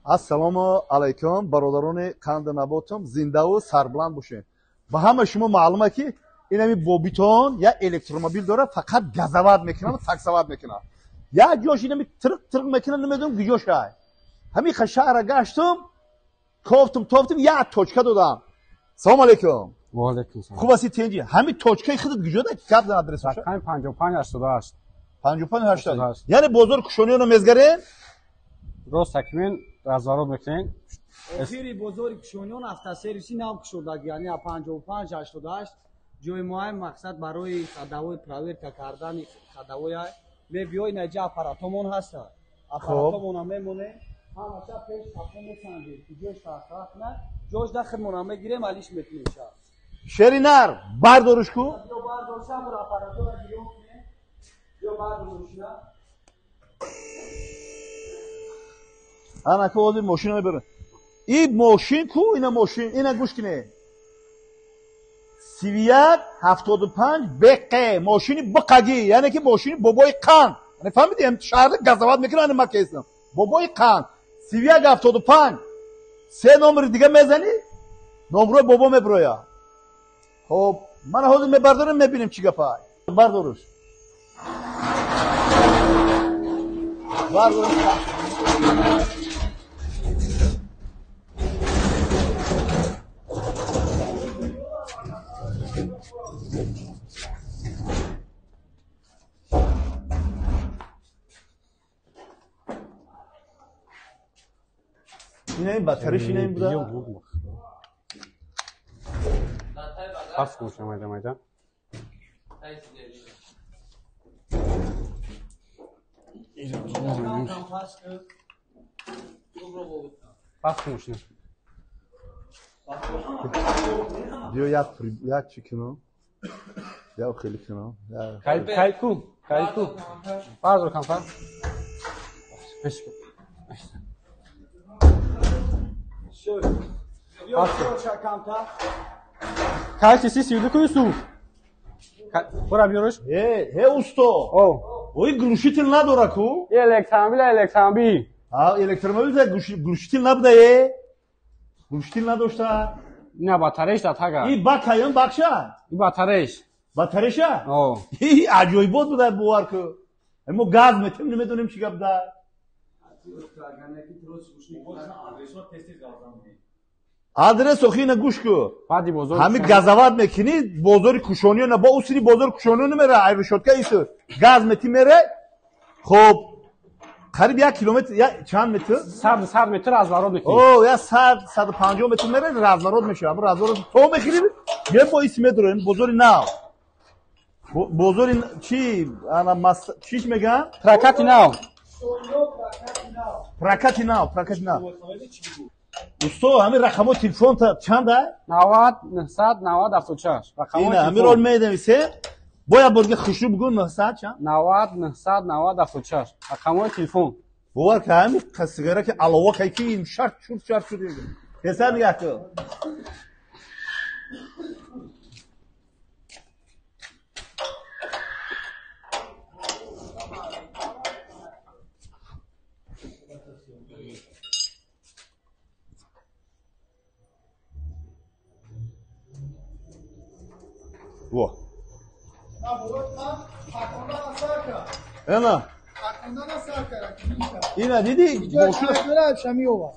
Ассалому алайкум, бародарони қанди наботум, зиндаву сарбаланд бошед. Ба ҳама шумо маълума ки инами бобитон я электромобил дора, фақат газават мекунад ва таксават мекунад. Як ҷош инами тирқ тирқ мекунад, намедонам куҷош ай. Ҳамин шаҳра гаштум, кофтум, тофтум, як точка додам. Салому алайкум. Ва алайкум салом. Хуб ҳасти тенҷи? Ҳамин точкаи худат куҷо да? Гап зан адресаш. Рақами 5588. 5588. Яъне бозори Кушониёнро мезгарем? Рост ҳакимин разворот мекунем. Охири бозори Кушониён автосервиси нав кушодаги, яъне 5588 ҷои муайян мақсад барои ходовой проверка кардани ходовой мебиёй, наҷа аппаратомон ҳаста. Аппаратомона мемонем, ҳамаша пеш қафо месанҷем, ки ҷош фарқ кунад, ҷош да худмона мегирем, алиш мекунем ша. Шери нар, бардориш ку? Ё бардорша, бур аппаратора гирён кунем. Ё бардоришна. Ана ку ҳозир мошина мебарам. И мошин ку, ина мошин, ина гӯш кине. 3175 БҚ, мошини биқагӣ, яъне ки мошини бобои қанд. Яъне фаҳмидӣ, ҳам шаҳрда газават мекунам, ана ман кестам. Бобои қанд. 3175. Се номери дига мезанӣ, номрои бобо мебироя. Хоб, ман ҳозир мебардорам, мебинем чӣ гапа. Бардориш. Бардориш. Ина ин батареш, ина ин буда. Пас кун, майда майда. Пас кун мошина. Биё як як чӣ кино? Я хеле кино. Кай кай ку, кай ку. Бардор камтар. Пеш ку. Кай си си ку Юсуф? Бора биёрш. Э, э усто. О. Ой глушитель надора ку? Электромобил, электромобил. А, электромобил за глушитель набуда е. Глушитель надошта. Ина батареяш да тага. И бакаён бакша? И батареяш. Батареяша? О. И аҷоибот буда бовар ку. Мо газ метем, намедонем чӣ гап да. Адрес охи ина гӯш ку. Баъди бозор. Ҳами газават мекунӣ, бозори Кушониёна, бо усули бозори Кушониёна мера, айрушотка ису. Газ мети мере. Хоб, қариб як километр, я чанд метр? 100 метр разворот мекунӣ. О, я 100 150 метр мере, разворот мешава. Ҳамун разворот то мехӯрӣ, я бо ис медроем, бозори нав. Бозори чи, ана мас чиш меган? Прокати нав. Прокати нав, прокати нав. Усто, ҳамин рақамҳои телефон чанд а? 90 900 90 76. Рақамҳои Ина, ҳамин рол медависе. Бояд борга хушрӯ бугӯ 900 чанд? 90 900 90 76. Рақамҳои телефон. Бовар ка ҳамин сигара ки алова кай ки ин шарт шуд, шарт шуд. Песар нигоҳ кун. Во. Ена. Ина диди? Мошина.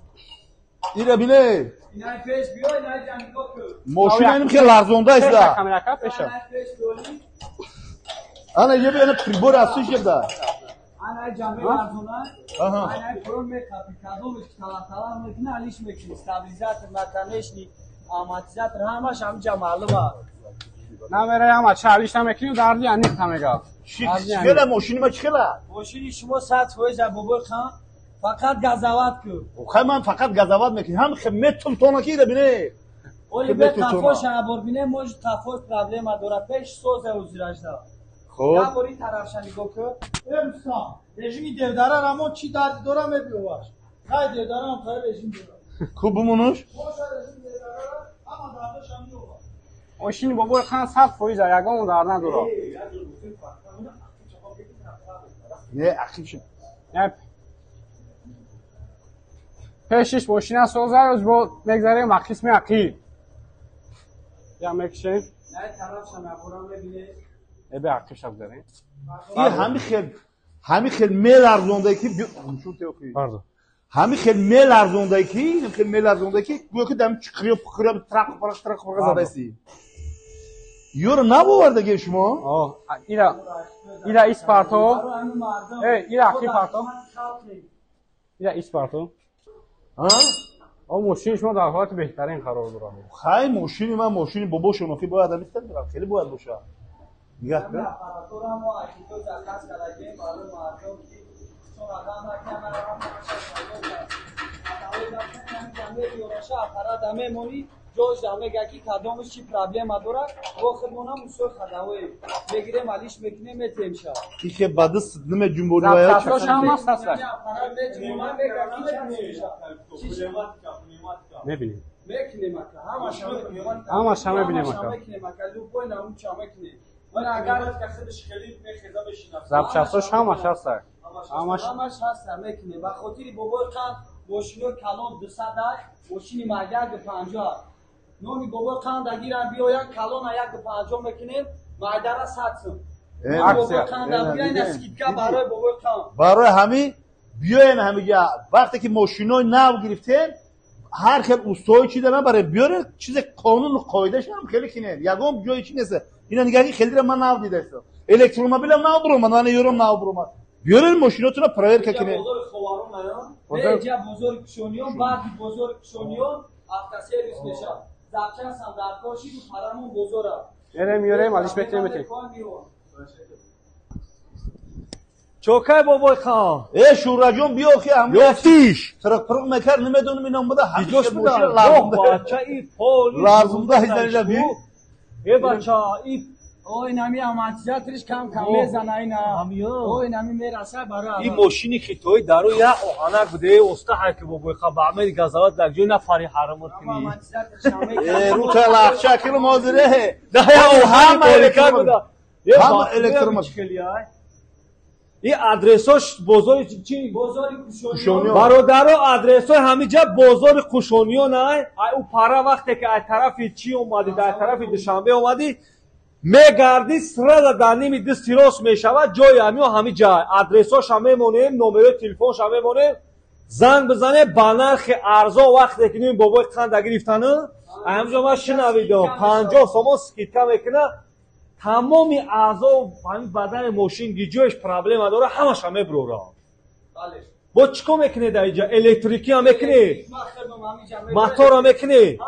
Ира бине. Ина пеш биё, ина ҷангико ку. Мошина иним хеле ларзонда аст да. Камера пеша. Ана ебе ана прибор астиш ебда. Ана ҷамъи ларзона. Аҳа. Ана прон мекапи, кадомиш тала-тала мекуна, алиш мекуни. Стабилизатор, наконечник, амортизатор ҳамаш ҳаминҷа маълума. Намера ҳама чалиш намекунӣ, дарди аниқ намега. Чӣ хела мошини ма чӣ хела? Мошини шумо 100% бобои хан, фақат газават ку. Хай ман фақат газават мекунем. Ҳам метум тона ки ира бине. Оли бе қафош абор бине, может қафош проблема дора, пеш соза узирашда. Хоб. Я бори тарафша нигоҳ ку. Э Рустам, режими девдара рамо чӣ дарди дора мебиёваш. Хай девдара ҳам хай режим дора. Ку бумонуш? Боша режим девдара ҳама дардашам меовад. Мошини бобои хан 100% ягон дард надора. Не, ақиб шуд. Не. Пешиш мошина соза, бо мегзарем ба қисми ақиб. Я мекшем. Най тарафша мебурам мебинед. Эбе ақиб шаб гзарем. И ҳами хел меларзонда ки Пардон. Ҳами хел меларзонда ки, хел меларзонда ки, гӯё ки дам чиқриё пиқриё трақ парақ трақ парақ задаси. Ёро набовардаги шумо? О, ира испарто. Э, ира ақиб парто. Ира испарто. А? О, мошини шумо дар ҳолати беҳтарин қарор дорад. Хай, мошини ман, мошини бобошон охи бояд амистар хеле бояд боша. Нигаҳ кун. Аппаратура мо ахито заказ кардагем барои мардум ки чун рақам накамара аппарата мемонӣ ҷош мега ки кадомаш чи проблема дорад, бо худмонам усои ходовой мегирем, алиш мекунем, метемша. Ихе ба даст намеҷунбонӣ ва ё Запчастҳош ҳамаст ҳаст. Аппарат меҷунбонам, мега ки Мебинем. Мекунем ака, ҳамаша мекунем. Ҳамаша мебинем ака. Мекунем ака, любой намуча мекунем. Ман агар Запчастҳош ҳамаш ҳаст. Ҳамаш. Ҳамаш ҳаст, мекунем. Ба хотири бобои қанд мошинои калон 200, мошини майда 150. Номи бобои қанд агирам биёян, калона 150 мекунем, майдара 100 сум. Акция. Бобои қанд биёян, скидка барои бобои қанд. Барои ҳамин биёен ҳамиҷа, вақте ки мошинои нав гирифтем, ҳар хел устои чи дара баре биёре, чизе қонуну қоидаша ҳам хеле кинен, ягон ҷои чи нест. Ина нигаҳ, хелира ман нав дидаистам, электромобилам нав буромад, мана ёрам нав буромад. Биёрен мошинотуна проверка кинен. Беҷа бозори Кушониён, баъди бозори Кушониён автосервис мешавад. Запчастам дар кор шиду парамон бозора. Мерем, меёрем, алиш мекунем, метем. Чокай бобой хан. Э, Шураҷон, биё ки Ёфтиш. Тирқ-пирқ мекард, намедонам ин омада. Иҷош буда. Бача и поли. Ларзонда ҳизанида би. Э, бача и. Ой, нами амортизаториш кам кам мезана ина. Ой, нами мераса бара. И мошини хитои дару я оҳанак буде, оста ҳайки бобой хан ба амери газават дар ҷой нафари ҳарамот кунӣ. Э, рута лахча кило ҳозире. Да я ҳама оҳанак буда. Ҳама электромобил. И адресош бозори чи? Бозори Кушониён. Бародаро, адресои ҳамиҷа бозори Кушониён. Ай ӯ пара, вақте ки ай тарафи чӣ омадӣ, дар тарафи Душанбе омадӣ, мегардӣ, сразу дар ними дасти рост мешавад ҷои ҳамиё, ҳами ҷай. Адресоша мемонем, номерои телефонша мемонем, занг бизанем ба нархи арзон. Вақте ки ними бобои қанда гирифтану ҳамҷо ман шинавидам, 50 сомон скидка мекунад. Тамоми аъзо ҳамин бадани мошин гиҷояш проблема дора, ҳамаша мебурорам. Бо чӣ кор мекунед дар иҷа? Электрикиам мекунед, мотора мекунед,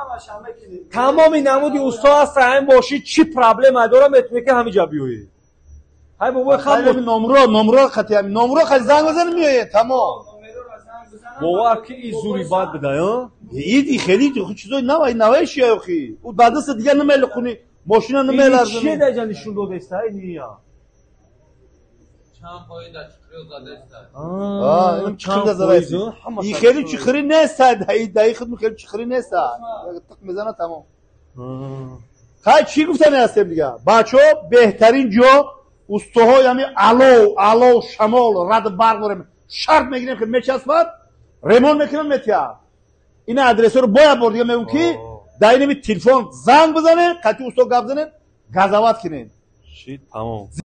тамоми намуди усто ҳаста. Ҳамин мошин чӣ проблема дора, метавонед ки ҳамиҷа биёед. Ҳай бобои хан, номро хати, номро хати занг бизанед, меоед, тамом. Бовар ки и зури бад буда. Иди хеле чизои навай навай шиёхи ӯ ба даст дигар намелиқунӣ, мошина намеларзонӣ. Чие даҷа нишон додеста ния? Чанд фоиза чиқриё задаста? Чиқрида задаст. И хеле чиқри нест, даи худ хеле чиқри нест, тиқ мезана, тамом. Хай, чӣ гуфтани ҳастем дига, бачаҳо? Беҳтарин ҷо, устоҳо, ями алов алов, шамол, ради барқ дорем, шарт мегирем ки мечаспад, ремонт мекунам, метиҳад. Ина адресҳоро бояд бор дига мегӯм ки дар инами телефон занг бизанед, қатъи усто гап занед, газават кунед. Шид, тамом.